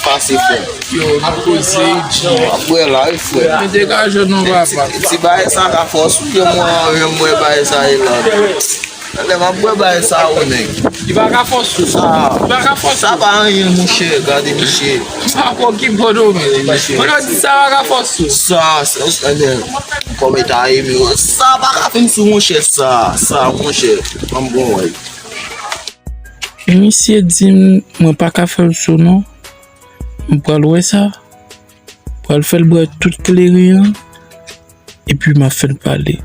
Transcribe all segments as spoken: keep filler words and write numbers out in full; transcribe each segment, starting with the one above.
Pase, frè. Yo, nou koze, G. Ap bwè la, wi, frè. Men degaje non, papa. Ti, ti bagay sa ka fòs ou, yo, mwen, yo, mwen, bagay sa e la. Lè m ap bwè bagay sa, ou, nèg. Li pa ka fòs ou. Sa, li pa ka fòs sa ou. Pa anyen, monchè, gade, monchè. Pa ko ki bodo, men. Monchè. Mwen di sa pa ka fòs ou. Sa, sa, sa, nèg. Kòm eta eme, sa pa ka fè m sou, monchè, sa, sa, monchè. Ban m gon wè. Misye di m, mwen pa ka fè l sou non. M pral wè sa. Pral fè l bwè tout kleren an. Epi m ap fè l pale.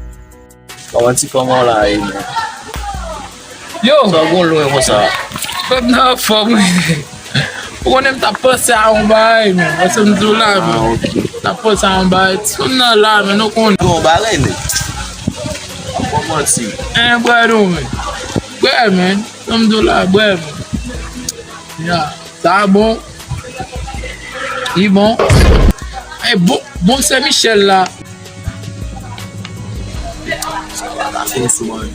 Kòman ti fanm an la ye, men? Yo! Sa w gon lwen konsa? Pèp nan anfòm, wi. Ou konnen m t ap panse a yon bagay, men. Paske m di w la, men. Ah, ok. M t ap panse a yon bagay. Ti fanm nan la, men, nou konnen. Yon bagay, men. Ap pran manti. En, bwè non, men. Bwè, men. Sa m di w la, bwè, men. Ya. Sa bon. Li bon. E bon, bon, se Michel la. Sa pa ka fini sou mwen.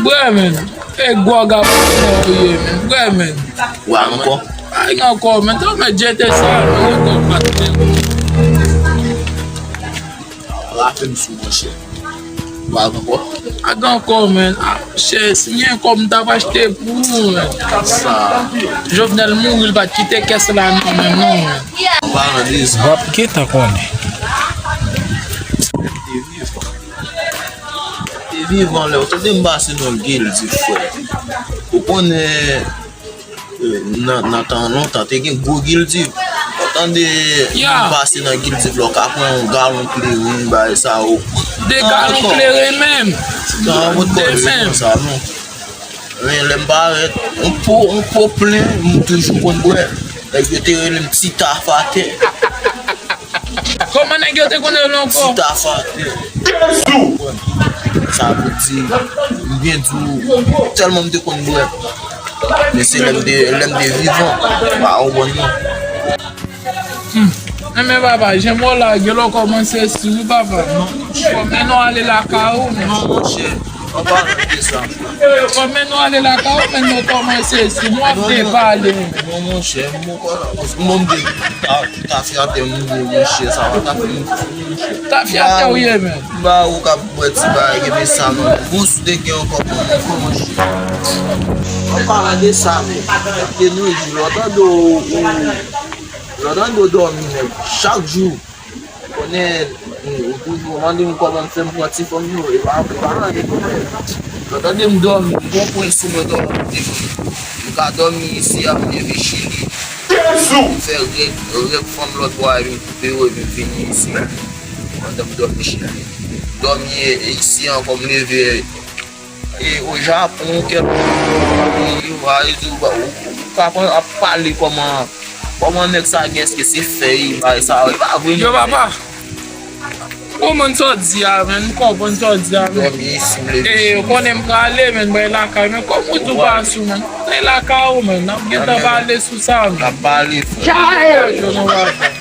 Bwè, men. E gwo gap ou ye, men. Bwè, men. Wa ankò? Ay, ankò, men. Tò, men, jete sa, men. Ankò, pa t. Rape m sou, monchè. Wa ankò? Ak ankò, men. Ah, monchè, si m gen kòb, m t ap achte pou ou, men. Sa. Jovenel mouri, li pa t kite kès la, non, men, non, men. An paran de sa. W ap gentan konnen. Te vivan. Te vivan lè w tande m pase nan Gildiv, frè. Ou konnen, eh, nan, nan tan lontan, te gen gwo Gildiv. Ou tande m pase nan Gildiv la, w ka pran yon galon kleren, bagay sa yo. De galon kleren menm. Nan yon kòb sa, non. Men lè m parèt, yon po, yon po plen, m toujou konn bwè. Nèg yo te rele m Ti Tafatè. Kòman nèg yo te konn rele l ankò? Ti Tafatè. Sa vle di, m byen di w, tèlman m te konn bwè. Men se lè m te, lè m te vivan, m pa konprann non. Hmm. Enben papa, jan m wè w la, gen lè w kòmanse sou wi papa. Non, monchè. Fò mennen w ale lakay ou, men. Non, monchè. An palan de sa. Fò mennen w ale lakay ou, men nou kòmanse sou. M w ap depale. Non, monchè, m poko la. Paske mwen m te ta, ta fè atè moun, monchè, sa pa ta fè moun, monchè. Ta fè atè w ye, men. M ba ou k ap bwè ti bagay, gen men sa, non. Bon, si w te gen ankò, bon, monchè. An palan de sa, men. Te nou di, lè w tande w, ou Lè w tande w dòmi nèg chak jou, konnen, ou toujou mande m kòman m fè m pran ti fanm yo, e pa, e pa anyen konnen. Lè w tande m dòmi, m gon pwen sou mwen dòmi, m ka dòmi isi a, m leve Chili. M fè règ, règ fanm lòt bò a, vin koupe yo, vin vini isi. Pandan m dòmi Chili. Dòmi isi ankò, m leve E o Japon, kèk peyi, yo va di w, ou, ou ka pran, ap pale kòman, kòman nèg sa gen, èske se fèy, bagay sa yo, e pa vre, non. Yo, papa. Ou konprann sa w di a, men, m konprann sa w di a, men. Dòmi isi, m leve. E, ou konnen m prale, men, mwen lakay, men, kòm ou tou pa sou, men. Mwen lakay ou, men, n ap gentan pale sou sa, men. N ap pale, frè. Yo, non, papa.